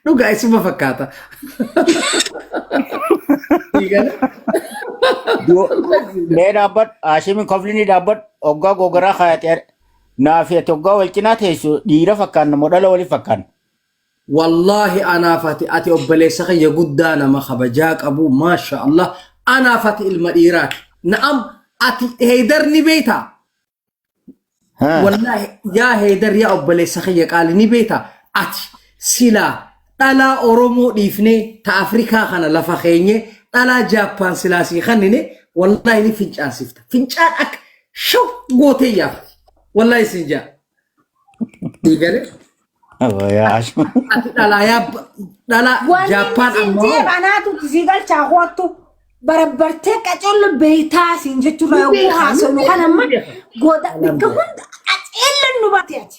Dhugaa isuma fakkaata. Diigana. Mee dhaabbadhu Haashimiin kofli dhaabbadhu hoggaa gogaraa kaayatee naaf ati hoggaa wal cinaa teessu dhiira fakkaanna moo dhala waliif fakkaanna? Wallaahi anaaf ati obboleessa kiyya guddaa nama kabajaa qabu maasha Allah anaaf ati ilma dhiiraati. Na'am ati Heydar ni beektaa? Wallaahi yaa Heydar yaa obboleessa kiyya qaali ni beektaa? Ati silaa dhalaa Oromoo dhiifnee ta Afrikaa kana lafa keenyee dhalaa Jaappaan silaa sii kannine wallaahi ni fincaansifta. Fincaan akka shaw gootee yaafti. Wallaahi sin jaa. Diigale. Yaa Haashim. Ati dhalaa yaa dhalaa Wanni Jaappaan siin ammoo jeef anaatu si galchaa hoottu barabbartee qacollo beeytaa siin jechuurraa Ni yogguu beeka, ni haasofnu beeka, kan amma ni beeka. goda Dhalaan bikka beeka. hunda qaceellon nu baate ati.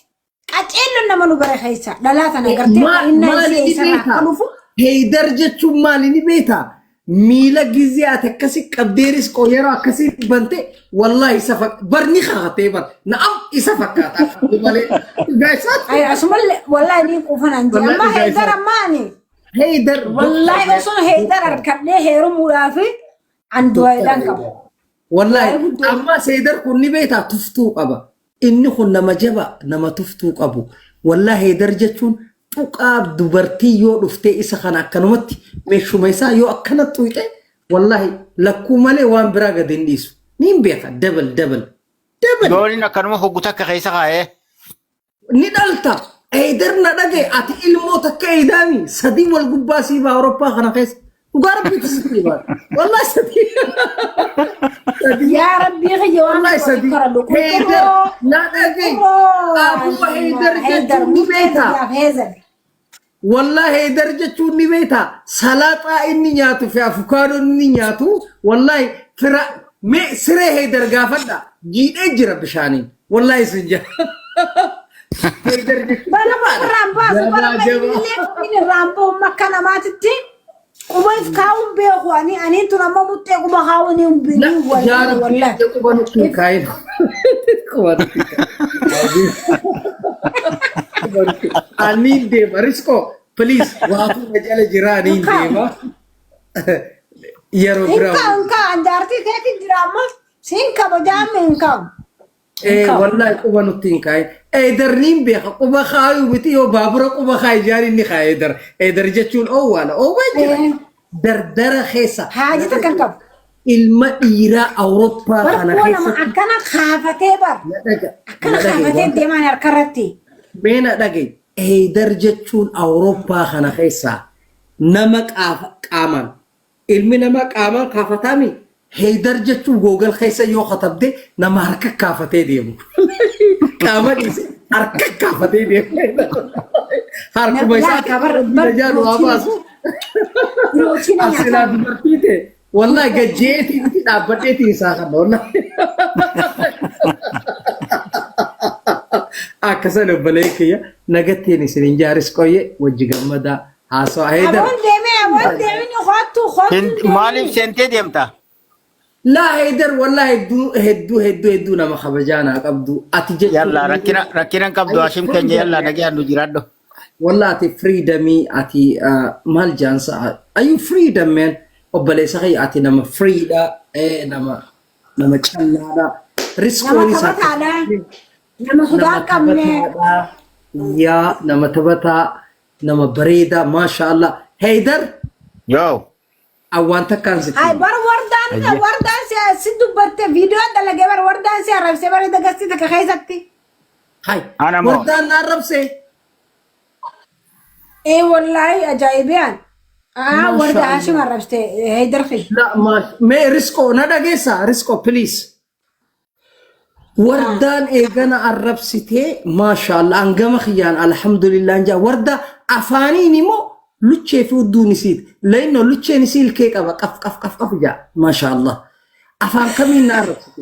Qaceellon nama nu bare keessa dhalaa tana gartee baay'inaa Maali isii ni eessarraa beektaa? akka dhufu Heydar jechuun maali ni beektaa? Miila gizee ati akkasi qabdeeris qoo yeroo akkasii bante wallahi isa bar ni kakatee bar na'am isa fakkaata akka malee dhugaa isaati. Ay, asumallee wallahi ni quufanaan jee Wallahi amma dhugaa heydar isaati. amma ani Heydar wallahi doktor osoo heydar harkadhee heerumuudhaaf an du'aadhaan doktor qaba. Heydar. Wallahi Waa'ee guddoo. amma Heydar kun ni beektaa tuftuu qaba. Inni kun nama jaba nama tuftuu qabu. Wallahi Heydar jechuun tuqaa dubartii yoo dhuftee isa kana akkanumatti meeshuma isaa yoo akkana xuyxe wallahi lakkuu malee waan biraa gadi hin dhiisu. Niin beeka dabal dabal dabal. Yooniin akkanuma hoggu takka keessa kaa'ee. Ni dhalta. Eydar na dhage ati ilmoo takka eydaami sadii wal gubbaa sii baa Awurooppaa kana keessa. Dhugaa rabbiitu sitti hima. Wallahi sadii. Sadii. Yaa rabbii kiyya waan Wallahi tokko sadii. kadhadhu Heydar qulqulluu na dhage. Aboo Heydar Heydar jechuun ni murtee beektaa. biyyaaf heezan. Wallahi Heydar jechuun ni beektaa. Salaaxaa inni nyaatu fi afukaadoo inni nyaatu wallahi fira mee siree Heydar gaafadha. Jiidhee jira bishaaniin. Wallahi isin jira. Heydar jechuun Bara jabaadha. irraan baasu bara Jabaa jabaa. illee qubin irraan bahu makka namaatitti quba if kaa'uun beeku ani aniin tun ammoo muxxee quba kaa'uun hin La hin yaa rabbi wallahi. ija quba nutti hin kaa'in. Quba nutti hin kaa'in. Quba nutti. Aniin deema. Riskoo please waatu na jala jira aniin deema. Yeroo Hin biraa. kaa'u hin kaa'u an jaartii keetiin jira amma siin kabajaame hin kaa'u. Hin Eh, kaa'u. wallahi quba nutti hin kaa'in. Eedar niin beeka quba kaayuu miti yoo baabura quba kaayi jaan inni kaa'e eedar. Eedar jechuun oowwaadha. Oowwaa jira. Eh, Dardara keessa. Haaji takka hin qabu. Ilma dhiiraa Awurooppaa Bar kana koo nama keessatti akkana kaafatee bar na dhaga. akkana Na dhaga'i kaafatee waan deemaan harka irratti. Mee na dhaga'i. Eedar jechuun Awurooppaa kana keessaa nama qaamaan Ilmi namaa qaamaan kaafataami? Heydar jechuun Google keessa yoo katabde nama harka kaafatee deemu. Qaama dhiise harka kaafatee deemu. Harkuma isaa Laa bar bar najaa nu haa baasu. Pirootiina Asilaa nyaata. dubartii ta'e wallahi gajjeetii miti dhaabbadheetiin isaa kana wallahi. Akkasan obbolee kiyya nagattiin isin hin jaaris qoyye wajji gammadaa. Haasawa Heydar. Aboon deemee aboon deemini kottu kottu Hin- Maaliif deemini. seentee deemta? Laa Heydar wallahi hedduu hedduu hedduu hedduu nama kabajaa naa qabdu. Ati jechuun Yalla rakkina rakkina hin qabdu Ayi Hashim keenya freedom yalla nagaan nu jiraadhu. Wallahi ati freedomii ati maal jaansa are you freedom man obboleessa kiyya ati nama freedha nama nama callaadha Nama riskoonis taphataadha. Nama sodaa nama hin qabne. taphataadha yaa nama taphataa nama bareedaa maasha Allah Heydar Yoo. awwaan takkaan sitti Ay hima. bar wardaan Ayyee. wardaan si si dubbatte viidiyoo dalagee bar wardaan si arrabsee bara dagastii takka keessatti. Hay Ana moo? wardaan na arrabsee Ee wallaahi ajaa'ibiyaan. Ah maasha warda Hashim Allah. arrabste Heydar fi. La maash mee riskoo na dhageessa riskoo please. Wardaan eegana arrabsitee maashaallah hangama kiyyaan alhamdulillah jaa warda afaaniin immoo luchee fi udduun isiit lainno lucheen isii ilkee qaba qaf qaf qaf qaf jaa maashaallah afaan kamiin na arrabsite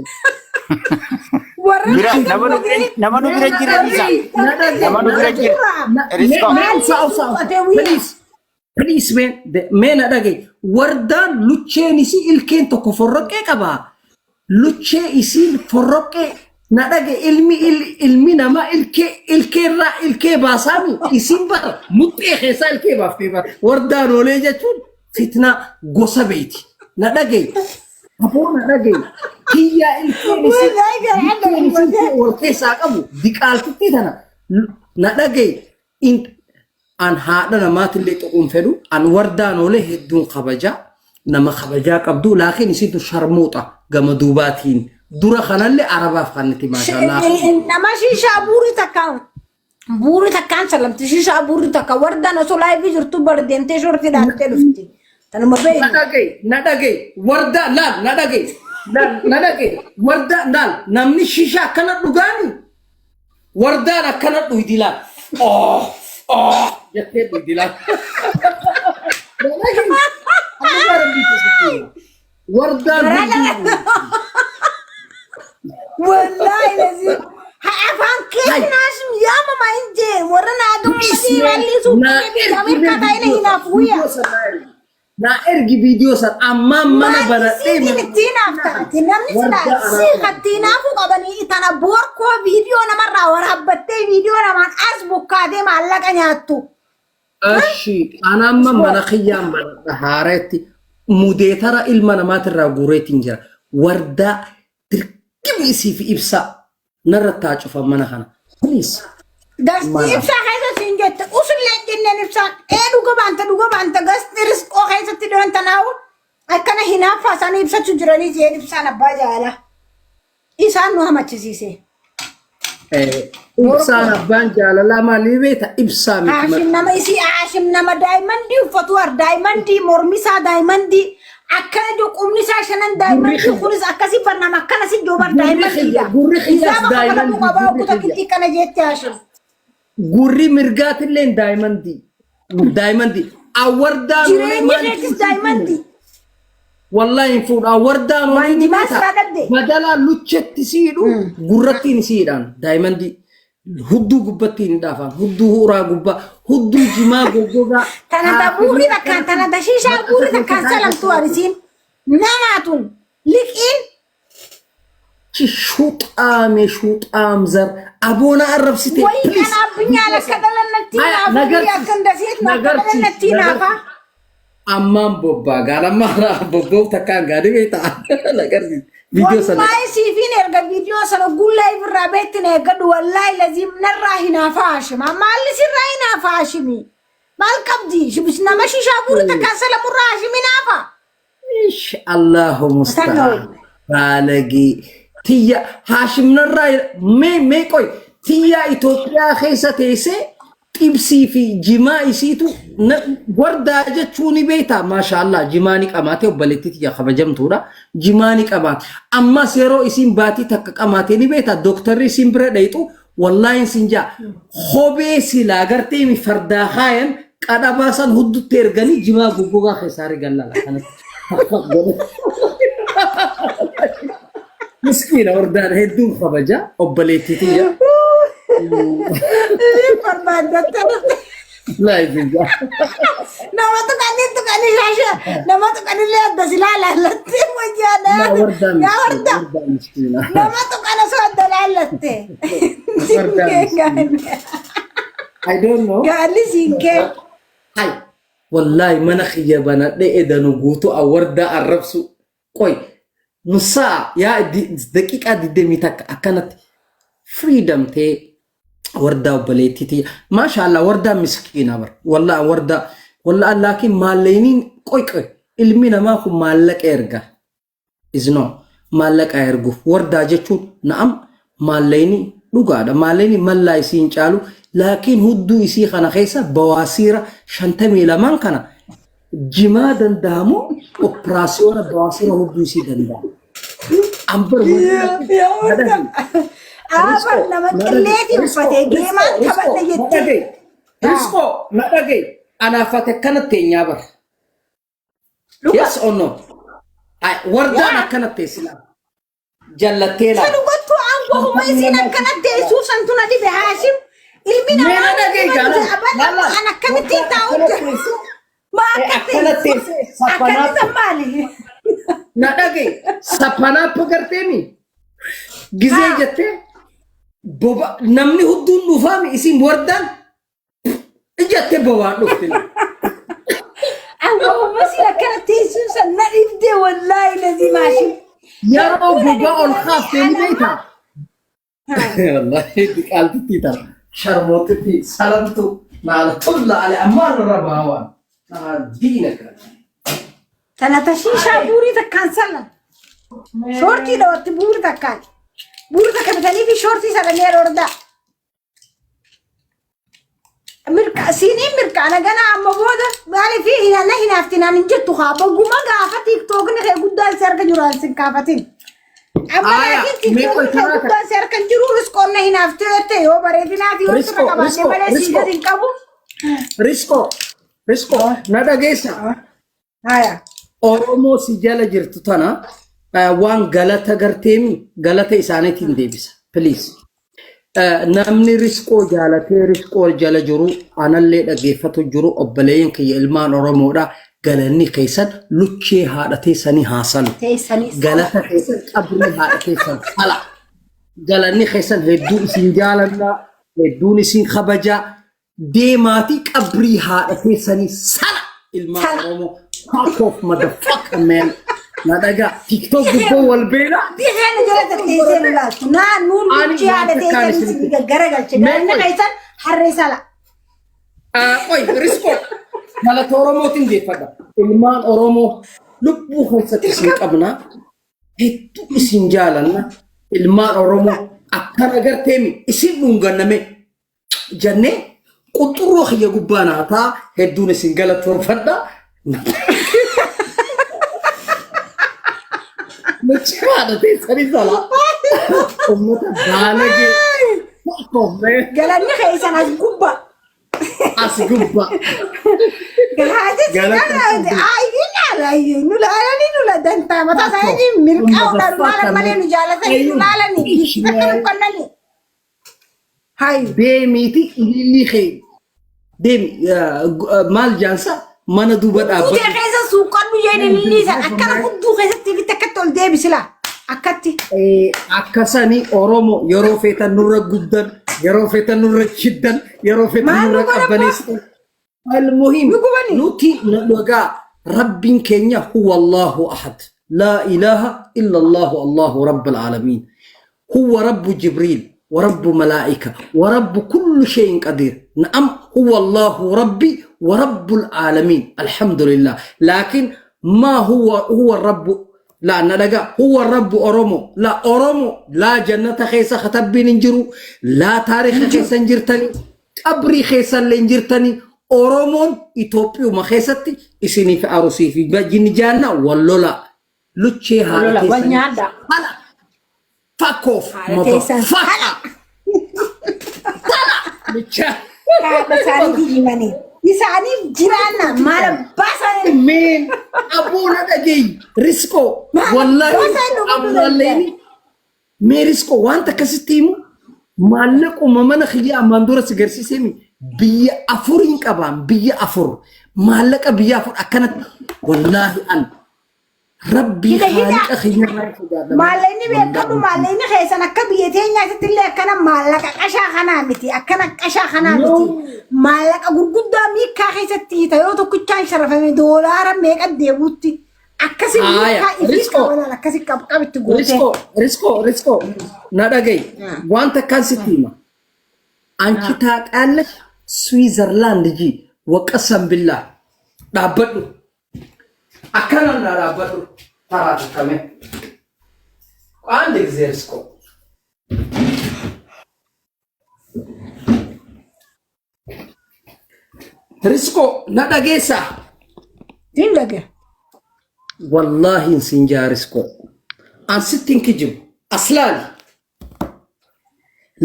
Warra Bira nama nu bira nama nu bira jira dhiisa. na dhage Nama nu na bira dhage jira. Riskoo. mee obsa obsa obsa please please mee mee na dhage wardaan lucheen isii ilkeen tokko forroqqee qaba luchee isiin forroqqee Na dhage, ilmi ilmi namaa ilkee ilkeerraa ilkee baasaami. Isin bara muxxee keessaa ilkee baaftee bara. Wardaan oolee jechuun fitnaa gosa beeti. Na dhage. Aboo, na dhage. Kiyyaa ilkeen isin Wallahi garaan na ilkeen isin gubatee. wal keessaa qabu diqaaltittii tana. Na dhage. An haadha namaatillee tuquun fedhu. An wardaan oolee hedduun kabajaa, nama kabajaa qabdu, laakiin isintu sharmuuxa gama duubaatiin dura kanallee arabaaf kanniti, maashaallah. Nama shishaa buurii takkaan buurii takkaan salamti, shishaa buurii takka wardaan osoo live jirtu bar deemtee shortii dhaattee dhufti. Tanuma Na beeynu. dhagaye, na dhagaye, wardaa laal, na dhagaye, laal, na dhagaye, wardaa laal. Namni shishaa akkana dhugaani, wardaan akkana dhuydi laal. Oh oh jettee dhuydi laal. Na dhagaye, amma Rabbii keessatti wardaan hudduu Wallahi lazim. Ha, afaan keetiin Haashim yaamama hin jee warra naa gammadii rallisuu Na biyya Ameerikaa taa'ina hinaaf guyyaa. Na ergi viidiyoo san ammaan mana Maal banadhee isiitiin itti hinaaf taate? Namni sila Wardaa si itti hinaafuu qabanii tana boorkoo viidiyoo namarraa waraabbattee viidiyoo namaan as bukkaatee maallaqa nyaattu. Ashi, ana amma mana kiyyaan banadha haareetti mudeetara ilma namaatirraa guureetiin jira. Wardaa dirqama isii fi ibsaa narra taa cufan mana kana. Please. Gasti Mana. Ibsaa keessa siin jette usullee jenneen ibsaan ee dhuga baanta, dhuga baanta. Gasti risqoo keessatti dhiyoon tanaawu akkana hinaaffaa isaanii ibsachuu jiranii jeen ibsaan abbaa jaalaa. Isaan nu hamachisiise. Ibsaan abbaan jaalalaa maalii beekta? Ibsaa miti. Haashim nama isii, Haashim nama diamond uffatu har, diamond mormi isaa diamond akkana jiru, qubni isaa shanan diamond kunis akkasii bar, nama akkana si jiru bar daayimandiidha. Gurri kiyyaas Hisaaba kafalamuu diamond. qabaa Gurri okuta kiyya. kitti kana jetti Haashim. Gurri mirgaatillee diamond. Diamond. Awwardaan Jireenyi keetis diamond. Wallahi hin fuudhu. Awwardaan Waan jimaa siraa dhabde. Badalaa luchetti siidhu, gurrattiin siidhaan diamond. Hudduu gubbattiin hin dhaafan. Hudduu huraa gubbaa. Hudduu jimaa goggogaa. Tana ta buurri takkaan, tana ta shishaa buurri takkaan salamtuu arisiin namaatun liqiin. Shuxaame shuxaam zar aboona arrabsite. Wayi Please. kanaaf binyaan akka dhalannatti Aya, naafa nagarsiis, akka hin akka nagarsiis, dhalannatti naafa. Ammaan bobbaa gaalammaa bobboo takkaan gaadhi beektaa, nagarsiis. Viidiyoo sana. Wallahi siifiin erga viidiyoo sana gullaa ifirraa beektin eeggadhu. Wallahi laziim narraa hinaafa Haashima. Maalli sirraa hinaafa Haashimi? Maal qabdi? Nama shishaa buurri takkaan salamurraa Haashimi naafa. Ish, Allahu musta'an. Baalagee. Tiyya Haashim narraa mee mee qoy, tiyya Itoophiyaa keessa teessee xibsii fi jimaa isiitu wardaa jechuu ni beektaa, maashaallah, jimaa ni qamaate. Obboleettii tiyya kabajamtuudha, jimaa ni qamaate. Ammas yeroo isiin baatii takka qamaate ni beektaa, dooktarri isiin bira dhayxu, wallaahi sin jaa, kophee silaa gartee mi fardaa kaayan qadhabaa san huddutti erganii jimaa goggogaa keessaa rigan lala kanatti. Miskiina wardaan hedduun kabaja obboleettii tiyya. Barbaaddatte. Live ija. Nama tuqanii tuqanii shaasha nama tuqanillee adda silaa laallatte wayyaadha. Yaa wardaan. Yaa warda. Miskiina, wardaan miskiina. Nama tuqan osoo adda laallatte. Wardaan. I don't know. Gaalli siinkee. Hai. Wallahi mana kiyya banadhee edanu guutuu wardaa arrabsu. Qoy. Nusaa yaa daqiiqaa 21 akkanatti freedom ta'ee wardaa obboleettii tiyya. Maashaallah, wardaan miskiina bar. Wallahi wardaa. Wallahi laakiin maallaqniin, qoy qoy, ilmi namaa kun maallaqa erga. Iznoo maallaqa erguuf wardaa jechuun na'am, maallaqni dhugaadha. Maallaqni mallaa isii hin caalu, laakiin hudduu isii kana keessa bawaasiira 52n kana jimaa danda'amu, operaasiyoona bawaasiira hudduu isii danda'a. Ambar. Yaa warda. Aabar nama qilleetii uffatee geemaan taphadha jettee. Risqoo, na dhagaye, anaafate akkana teenyaa bara. Yes or no? Ay, wardaan akkana teessila. Jallattee laala. Dhugattuu aangoo huma isiin akkana teessuu santu na dhibe Haashim. Ilmi Mee namaa na dhagaye gaala. Laala. An akkamittiin taa'u jira? Maa akka Akkana teessee Akkatti saphanaaf. san maali? Na dhagaye, saphanaaf garteemi. Gizee jettee. Boba namni hudduun dhufaami isin wardaan ijatte bobaan dhufte. Amma uummasii akkana teessuun san na dhibdee wallaahi lazii maashin. Yeroo bobaa ol kaaftee ni beektaa? Wallaahi diqaaltittii tana sharmootitti salamtu naalatulla ale ammaan irra baawaan diina kana. Tana tashiishaa buurii takkaan sana. Shoortii dhawatti buurii takkaan. Buurii takka bitanii fi shoortii sadanii dhordaa. Mirqa siiniin mirqaana ganaa amma booda maaliif na hinaafti naan hin jettu haa baguma gaafa tiiktookni kee guddaan si harka jiru an sin kaafatin. Amma Aya, laakiin mee tiiktookni kee qoy guddaan si harka hin jiru riskoon na hinaafti jette yoo bareedinaa fi yoo Riskoo, sirra qabaanne riskoo, malee sii riskoo. gadi hin qabu. Riskoo, riskoo, na dhageessa. Haya. Oromoo si jala jirtu tana waan galata garteemi galata isaaniitiin deebisa. Please. Namni riskoo jaalatee riskoo jala jiru anallee dhaggeeffatu jiru obboleeyyan kiyya ilmaan Oromoodha. Galanni keessan luchee haadha teessanii haasalu. Teessanii Galata keessan qabrii haadha teessan sala. Galanni keessan hedduu isin jaalannaa hedduun isin kabajaa deemaatii qabrii haadha teessanii sala ilmaan Sala. Oromoo. Fuck off motherfucker man. Na dhagaa TikTok gubboo wal beelaa. Biheen jala teessee nu laaltu. Naa nuun Ani luchii haadha waan takkaan teessanii isin- si garagalche. Mee Galanni qoy. keessan harree sala. Qoy riskoo galata Oromootiin geeffadha. Ilmaan Oromoo lubbuu keessatti isin qabna. Hedduu isin jaalanna. Ilmaan Oromoo akkana garteemi isin dhunganname jennee qunxurroo kiyya gubbaa naa ta'a. Hedduun isin galatoonfadha. Mucaa haadha teessanii salaa. Uummata baalagee. Fuck off, man. Galanni keessan as gubbaa. As gubbaa. Gahaati si Galata kana ayyuu nu laalanii nu la dantaa mataa isaanii mirqaa'uudhaan nu laalan malee nu jaalatanii nu laalanii akka nu qonnanii. Hayu. Deemiiti ilillii kee deemi maal jaansa mana duuba Kutee dhaabbadhu. keessa suuqadhu jeen ilillii san akkana hudduu keessatti fitti akkatti ol deebisila akkatti. Akkasanii Oromoo yeroo feetan nurra guddan yeroo feetan nurra chiddan yeroo feetan Maal nu nurra godhan qabbaneessitan. Almuhim Nu gubani. nuti dhagaa rabbiin keenya huwa Allahu ahad laa ilaaha illa Allahu Allahu rabbul aalamiin. هو رب جبريل ورب ملائكة ورب كل شيء قدير نعم هو الله ربي ورب العالمين الحمد لله لكن ما هو هو الرب لا نلقى هو الرب أرومو لا أرومو لا جنة خيسة ختبين انجرو لا تاريخ خيسة انجرتني قبري خيسة اللي انجرتني أورومون إثيوبيا ما خيستي إسيني في أروسي في جن جانا ولا لوتشي Lola wal nyaadha. هلا fuck off Haadha teessan motherfucker Lucha Haadha isaanii himanii. Isaaniif jiraanna maal abbaa isaanii. man abuna dhagey risko Maal wallahi abbaa isaanii nu godhuu ammalleeni mee risko wanta akkasitti himu maallaquma mana kiyya ammaan dura si garsiisemi biyya afuriin qabaan biyya afur maallaqa biyya afur akkanatti wallaahi an rabbii Hidha hidha. haaliqa kiyyarraa sodaadha. Maallaqni beekadhu maallaqni keessan akka biyya teenyaatti illee akkana maallaqa qashaa kanaa miti akkana qashaa kanaa miti maallaqa gurguddaa miikkaa keessatti hita yoo tokkichaan sharafame doolaara meeqa deebuutti akkasi Haaya, miikkaa ifii Riskoo. qabanaan akkasi qab qabitti gootee. Riskoo, riskoo, riskoo. Na dhagayi. Wanta akkaan sitti hima. አንቺ ታውቂያለሽ ስዊዘርላንድ ጂ ወቀሰም ቢላ dhaabbadhu akkana na dhaabbadhu taraa tukkame አንድ ጊዜ ሪስኮ ሪስኮ na dhageessa Hin dhage. wallahi sinjaa ሪስኮ an sitti hin kijibu as laali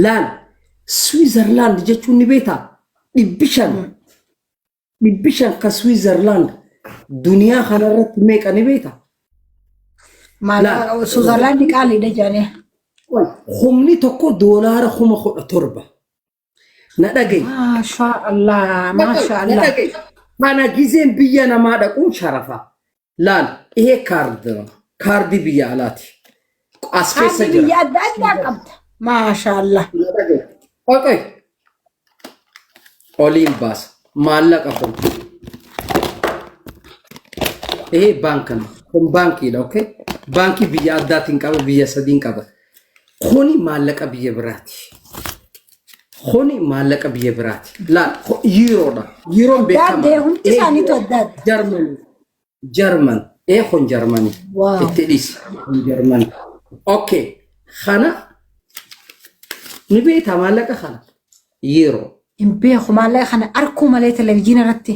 laal ስዊዘርላንድ jechuun ni beektaa 500 ka ስዊዘርላንድ duniyaa kanarratti meeqa ni beektaa? Maallaqa Suuzerlaandi qaaliidha jedhanii. Humni tokko doolaara 17,000. Na dhagayi. Maashaa Allah maashaa Na Allah. dhagayi. Kana gizeen biyya namaa dhaquun sharafa. Laal ihee kaardi kaardii biyya alaati. As keessa Kaardii jira. biyya adda addaa qabda. Maashaallah. Qoy qoy. Oliin baasa. Maallaqa kun. ይሄ ባንክ ነው። Kun baankiidha. Okay. Baankii biyya addaatiin qaba, biyya sadiin qaba. Kuni maallaqa biyya biraati. Kuni maallaqa biyya biraati. Laal, yiiroodha. Yiiroon Adda addee beekamaadha. hundi isaaniitu adda adda. Jarmanii. Jarman. Ee kun Jarmanii. Waaw. Itti dhiisi. Kun Jarmanii. Okay. Kana ni beektaa maallaqa kana? Yiiroo. Hin beeku maallaqa kana arkuu malee televizyiina irratti.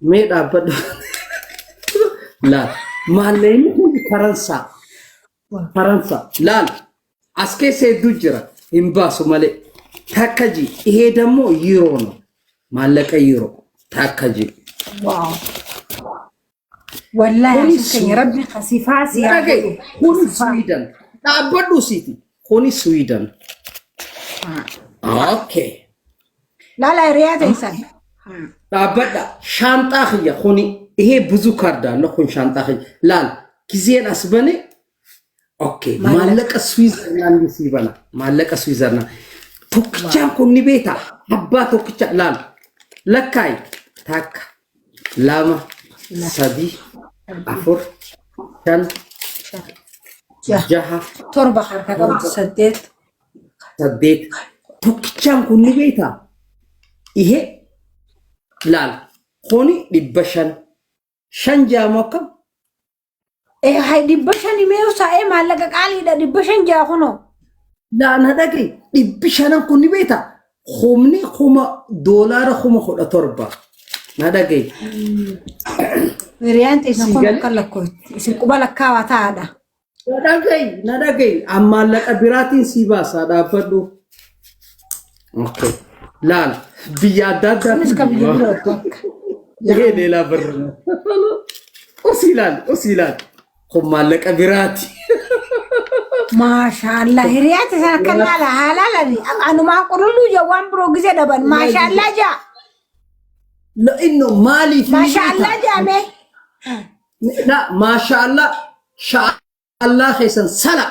Mee dhaabbadhu. Laal. Maallaqni kun Faransaa. Faransaa. Laal. As keessa hedduu jira. Hin baasu malee. Takka ji. ይሄ ደግሞ ዩሮ ነው። Maallaqa yuuroo. Takka ji. Waaw. Wallaahi Kuni asuun keenya rabbi kasifaa si haa Dhaga'i. godhu. Kuni Kasifaa. Sweden. Dhaabbadhu siiti. Kuni Sweden. Okay. Laala hiriyaa teessan. Dhaabbadha. Shaanxaa kiyya kuni ይሄ ብዙ ካርድ አለ። Kun shaanxaa kiyya. Laal. Gizeen as bane. Okay. Maallaqa Switzerland sii bana. Maallaqa Switzerland. Tokkichaan kun ni beektaa? Abbaa tokkicha laal. Lakkaayi. Takka, lama, sadi, afur, shan, jaha, Torba harka qabdu saddeet. Saddeet. Tokkichaan kun ni beektaa? ይሄ laal. Kuni 500. Shan jaamu akkam? Ee hay 500 mee saa'ee maallaqa qaaliidha 500 jaa kunoo. Laa na dhaga'i. 500n kun ni beektaa? Humni kuma doolaara 17,000. Na dhaga'i. Hiriyaan teessan kun Siigalee? akka lakkoofti. Isin quba lakkaawaa ta'aadha. Na dhaga'i, na dhaga'i. An maallaqa biraatiin sii baasaa dhaabbadhu. Okay. Laal biyya adda Kunis addaatiin kan biyya birootti akka. ይሄ ሌላ ብር ነው። Us ilaal, us ilaal. Kun maallaqa biraati. Maashaallah hiriyaa teessan akka laala haala lali anumaan qululluu jaa waan biroo gisee dhaban maashaallah jaa لأنه maaliif ni maashaallah beektaa? Jaa mee. La maashaallah sha'allah keessan sala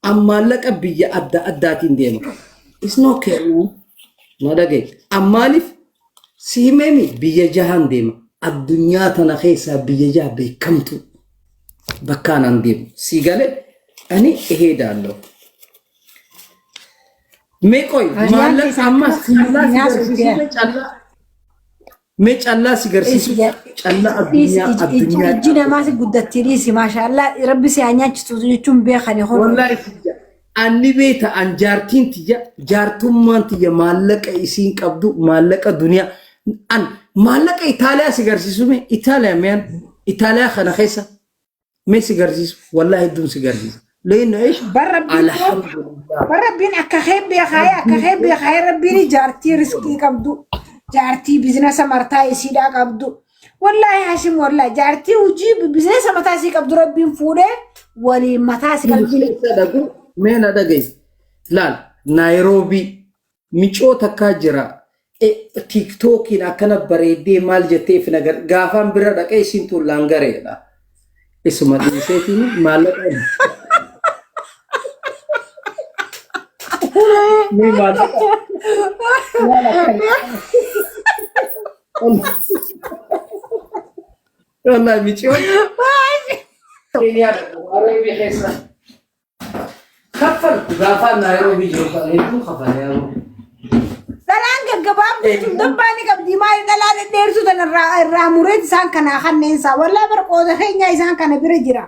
an maallaqa biyya adda addaatiin deema. It's not okay. Na dhagaye. An maaliif si himeemi biyya jahaan deema. Addunyaa tana keessaa biyya jaha beekamtu bakkaan an deemu. Si galee ani እሄዳለሁ. Mee qoy Hiriyaan maallaqa teessan ammas akka callaa si nyaasuuf garsiisu mee callaa mee callaa si garsiisu callaa addunyaa addunyaa Ijji namaa si guddatti dhiisi maashaallah rabbi si haa nyaachisu jechuun beekani hono. Wallahi tiyya anni beeta an jaartiin tiyya jaartummaan tiyya maallaqa isiin qabdu maallaqa duniyaa an maallaqa Itaaliyaa si garsiisu mee Itaaliyaa meen Itaaliyaa kana keessa mee si garsiisu wallahi hedduun si garsiisa. لأنه إيش Bar rabbiin alhamdulillah bar rabbiin akka kee beekaayee akka kee beekaayee rabbiin jaartii riskii qabdu jaartii biizinasa martaa isiidhaa qabdu. Wallaahi Hashim wallaahi jaartii hojii biizinasa mataa isii qabdu rabbiin fuudhee waliin mataa isii qalbii. Keessa dhaqu mee na dhaga'i laal Naayiroobii micoo takkaa jira TikTokiin akkana bareeddee maal jettee fi nagar gaafaan bira dhaqee isiin tun laangareedha. Isuma dhiiseetiin maallaqa mee maallaqa wallahi micoon Keeniyaa dhaqu Arabbii keessa kaffaltu gaafaan Naayiroobii jiru kan hedduu kafale yeroo. Dhalaan gaggabaabduu tun dabbaa ni qabdi maali dhalaa dhedheertuu tan irraa mureet isaan kanaa kanneensaa wallaahi bar qooda keenya isaan kana bira jira.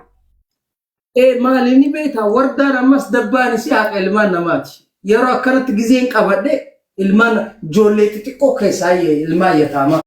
Ee maali ni beektaa wardaan ammas dabbaan isii haqa ilmaan namaati. Yeroo akkanatti gizeen qabadhe ilmaan ijoollee xixiqqoo keessaa ilmaan yataamaa.